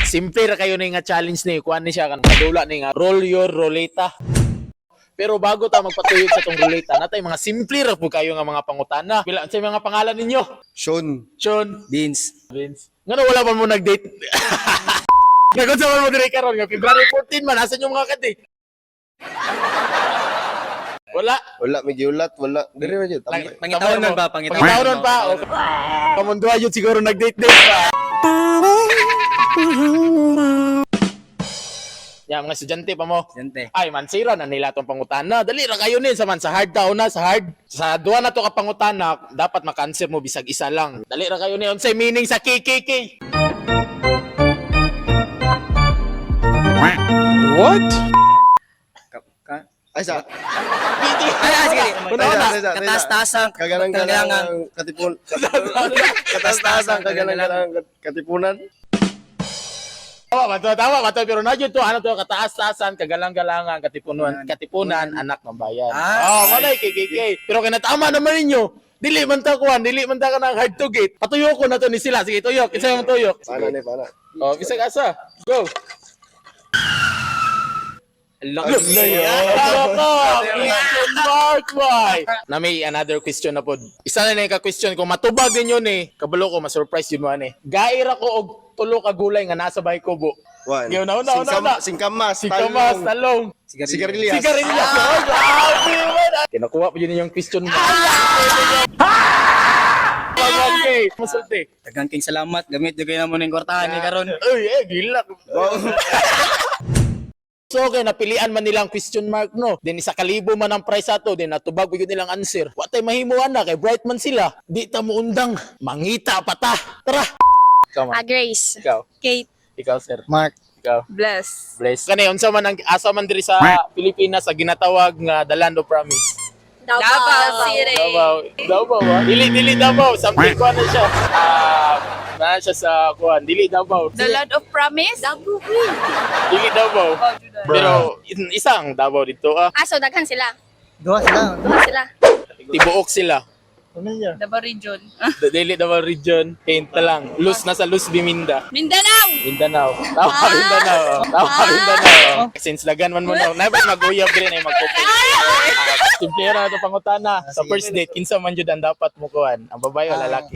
Simple ra kayo ni nga challenge ni kuan ni siya kan kadula ni nga roll your roleta. Pero bago ta magpatuyok sa tong ruleta, natay mga simple ra po kayo nga mga pangutana. Pila sa mga pangalan ninyo? Sean. Sean, Beans. Vince. Ngano wala pa mo nag-date? Ngayon sa mo dire karon nga February 14 man asan yung mga kati? Wala. Wala, may giulat, wala. Diri man yun. Tambay. Pangitaonon ba? Pangitaonon. Pangitaonon pa. Okay. Kamunduha yun siguro nag-date date pa. Ya, mga estudyante pa mo. Estudyante. Ay, mansira na nila tong pangutana. Dali ra kayo ni sa man sa hard taon na sa hard. Sa duha na to ka pangutana, dapat maka-answer mo bisag isa lang. Dali ra kayo ni unsay meaning sa KKK. What? Ka? Ay, sa. Ay, ah, sige. Una, una. Kataas-taasang. Kagalang-galang katipun. Kataas-taasang kagalang-galang katipunan. Tama ba to? Tama ba to? Pero na to, ano to, kataas-taasan, kagalang-galangan, katipunan, katipunan, anak ng bayan. Ah. Oh, malay, KKK. Pero kinatama naman ninyo. Dili man ta kuan, dili man ta ka ng hard to get. Patuyok ko na to ni sila. Sige, tuyok. Kinsa mo tuyok? Pana ni, pana. Oh, bisag asa. Go. Laki. Question mark, boy. Na may another question na pod. Isa na ka question kung matubag ninyo ni, kabalo ko ma-surprise yun mo ani. Gaira ko og tulo ka gulay nga nasa bahay kubo. One. Yo, na, una, una, una. Singkamas, Sikamas, talong, talong. sigarilyas. Sigarilyas. Oh, grabe man. Kinukuha pa yun yung question mo. Okay, masulti. Daghang king salamat. Gamit jud kayo namo ning kwartahan ni karon. Uy, eh, gilak. So okay, napilian man nilang question mark no. Then isa kalibo man ang price ato, then natubag gyud nilang answer. Wa tay mahimuan na kay bright man sila. Di ta muundang, mangita pa ta. Tara. Ikaw, ma'am. Ah, Grace. Ikaw. Kate. Ikaw, sir. Mark. Ikaw. Bless. Bless. Kani unsa man ang asa man diri sa Pilipinas sa ginatawag nga the land of promise? Davao City. Davao. Davao ah. Dili dili Davao, something kuan na siya. Ah, na siya sa kuan, dili Davao. The Land of Promise? Davao. Dili Davao. Pero isang Davao dito ah. Ah, so daghan sila. Duha sila. Duha sila. Tibuok sila. Familiar. Davao Region. The Dili Davao Region, paint na lang. Luz nasa Luz Biminda. Mindanao! Mindanao. Tama Mindanao. Tama Mindanao. Since dagan man mo na, nabay mag-uyab diri na magkupil. Simple ra ito pangutana. Sa first date, kinsa man jud ang dapat mo kuan? Ang babae o lalaki?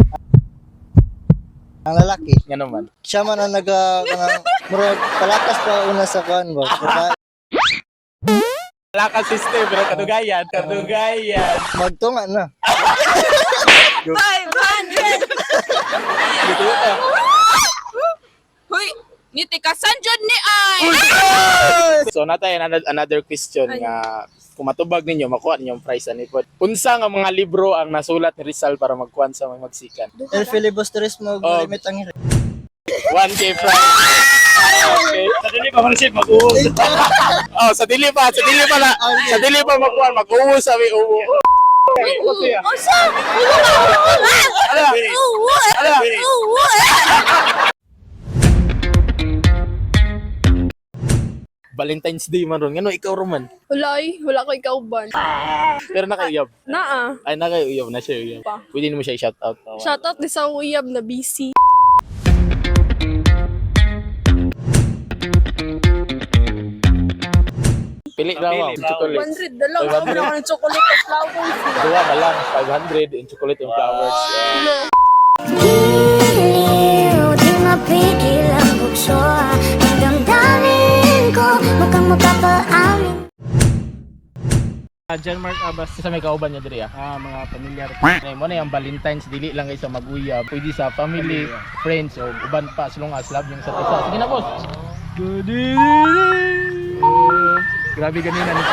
Ang lalaki. Nga naman. Siya man ang naga kanang murag palakas pa una sa kuan ba. Diba? Wala ka system, pero kadugayan, kadugayan. Magtunga na. 500! Dito ka. Huy! Nitikasan jud ni ay! So natay another question nga kung matubag ninyo makuha ninyo ang prize ani pod. Unsa nga mga libro ang nasulat ni Rizal para magkuan sa mga magsikan? El filibusterismo Oh. limit ang 1K prize. Okay. Sa dili pa man sip mag-uwo. Oh, sa dili pa na. Sa dili pa magkuan, mag-uwo sa may uwo. Usa! Ala. Uwo! Ala. Uwo! Valentine's Day man ron. Ngano ikaw Roman? Wala ay, wala ko ikauban. Pero nakauyab. Naa. Ay nakauyab na siya uyab. Pa. Pwede mo siya i-shout out. Shoutout ni sa uyab na busy. Pili ra mo. Chocolate. 100 na lang. Ako na ako ng chocolate at flowers. Duha na lang 500 in chocolate and flowers. Yeah. Giliw, di mapigil ang bukso. Ang damdamin ko, mukhang mapapaamin. John Mark Abbas sa may kauban niya diri ah. Ah, mga pamilyar. Nay mo na yung Valentine's dili lang kay sa mag-uyab, pwede sa family, friends o uban pa as long as love yung sa isa. Sige na boss. Good evening. Oh, grabe ganina ni.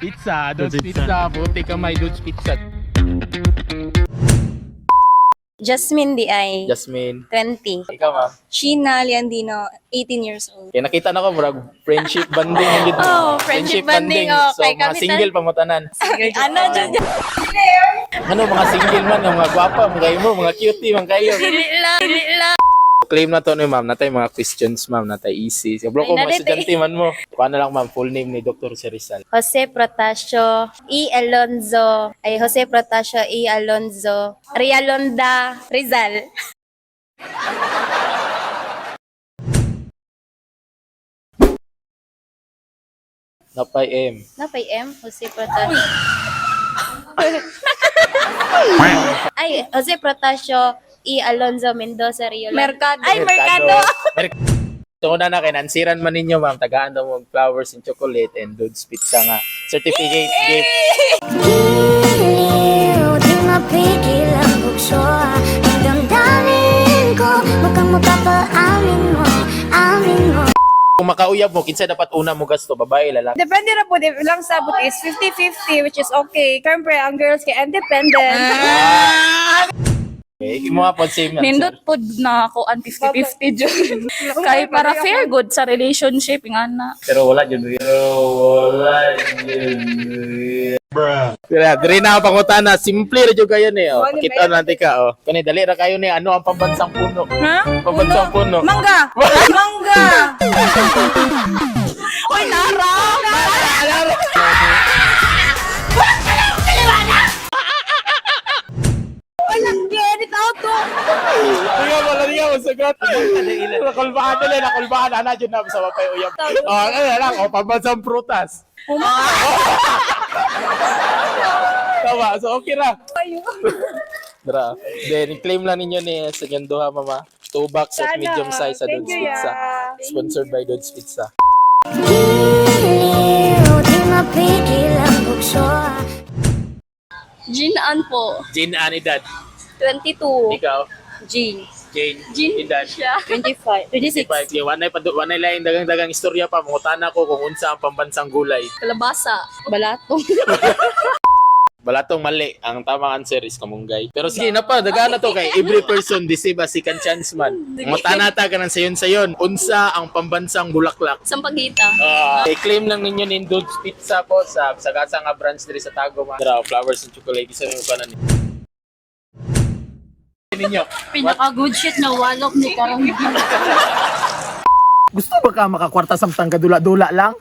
Pizza, Dudes Pizza, buti kamay Dudes Pizza. Jasmine di ay Jasmine, 20. ikaw ma'am. Sheena Leandino, 18 years old. Kaya nakita na ko murag friendship bonding ang gid. Oh, friendship bonding, oh, So kay mga kami single pa mo tanan. Ano, dyan? Ano mga single man, mga gwapa, mga kayo mo, mga cutie, mga kayo. Dili lang, dili lang. claim na to ni ma'am. Natay mga questions, ma'am. Natay easy. Siguro ko Ay, mga nalit eh. estudyante man mo. Paano lang, ma'am? Full name ni Dr. Jose Rizal. Jose Protasio E. Alonzo. Ay, Jose Protasio E. Alonzo. Rialonda Rizal. Napay M. Napay M? Jose Protasio. Ay, Jose Protasio E. Alonzo Mendoza Rialonda. Mercado. Ay, Mercado. Ito na na kay nansiran man ninyo, ma'am. Tagaan daw mo og flowers and chocolate and Dude's Pizza nga. Certificate gift. Giliw, di mapigil ang bugso. Ang damdamin ko, mukhang mapapaamin mo, amin mo. Kung makauyab mo, kinsa dapat una mo gasto, babae, lalaki? Depende na po, lang sabot is 50-50, which is okay. Siyempre, ang girls kay independent. Okay, imo nga pod same answer. Nindot pod na ako ang 50-50 jud. Kay para fair good sa relationship nga na. Pero wala jud. Pero wala jud. Dira, diri na ang pangutana. Simple ra jud kayo ni. Oh. Pakita natin ka oh. Kani dali ra kayo ni ano ang pambansang puno. Ha? Pambansang puno. Mangga! Mangga! Uy, Nara! Get it out to! Tingnan mo, tingnan mo, sagot. Nakulbahan nila, nakulbahan. Ana, dyan na, sa mapay uyab. Oh, ano lang, oh, pambansang prutas. Tama, so okay ra. Dra. Then, claim lang ninyo ni sa inyong duha, mama. Two box of Sana. medium size sa Thank Dude's you, Pizza. ya. Sponsored by Dude's Pizza. Giliw, di mapigil ang bugso. Jean Ann po. Jane Ann, edad. 22. Ikaw, Jean. Jane, Jean edad. siya. 25. 26. 25. Okay, wanay pa wanay laing dagang-dagang istorya pa mangutana ko kung unsa ang pambansang gulay. Kalabasa. Balatong. Balatong mali. Ang tamang answer is kamunggay. Pero sige na pa, dagana to kay every person deserve a second chance man. Mangutana ta ka ng sayon-sayon. Unsa ang pambansang bulaklak? Sampagita. Ah, i-claim lang ninyo ni Dude's Pizza po sa Sagasa nga branch diri sa Tagum. Dra, flowers and chocolate isa mo kanan ninyo. Pinaka good shit na walok ni karong. Gusto ba ka makakwarta samtang kadula-dula lang?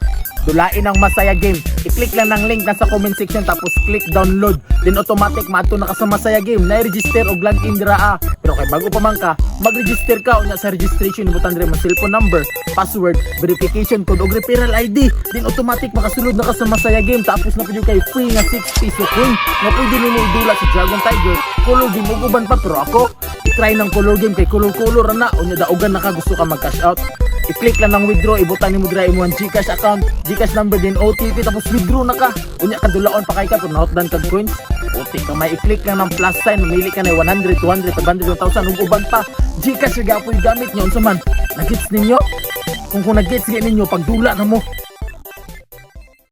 Dulain ang Masaya Game. I-click lang ng link nasa comment section tapos click download. Then automatic maadto na ka sa Masaya Game. Na-register og login dira ah. Pero kay bago pa man ka, mag-register ka unya sa registration ibutan diri mo cellphone number, password, verification code ug referral ID. Then automatic makasulod na ka sa Masaya Game tapos na pud kay free nga 6 piso coin nga pwede nimo idula sa Dragon Tiger, Color Game ug uban pa, pero ako i-try ng Color Game kay color-color ra na unya daugan na ka gusto ka mag-cash out. I-click lang ng withdraw, ibutan nimo dira imong GCash account, GCash number din OTP tapos withdraw na ka. Unya ka dulaon pa kay ka kung nahotdan kag coins. Uti ka may i-click lang ng plus sign, mamili ka na 100, 200, 500, 1,000 ug uban pa. GCash ra gyapon gamit niyo unsa man. Nagits ninyo? Kung nagits gyud ninyo pagdula na mo.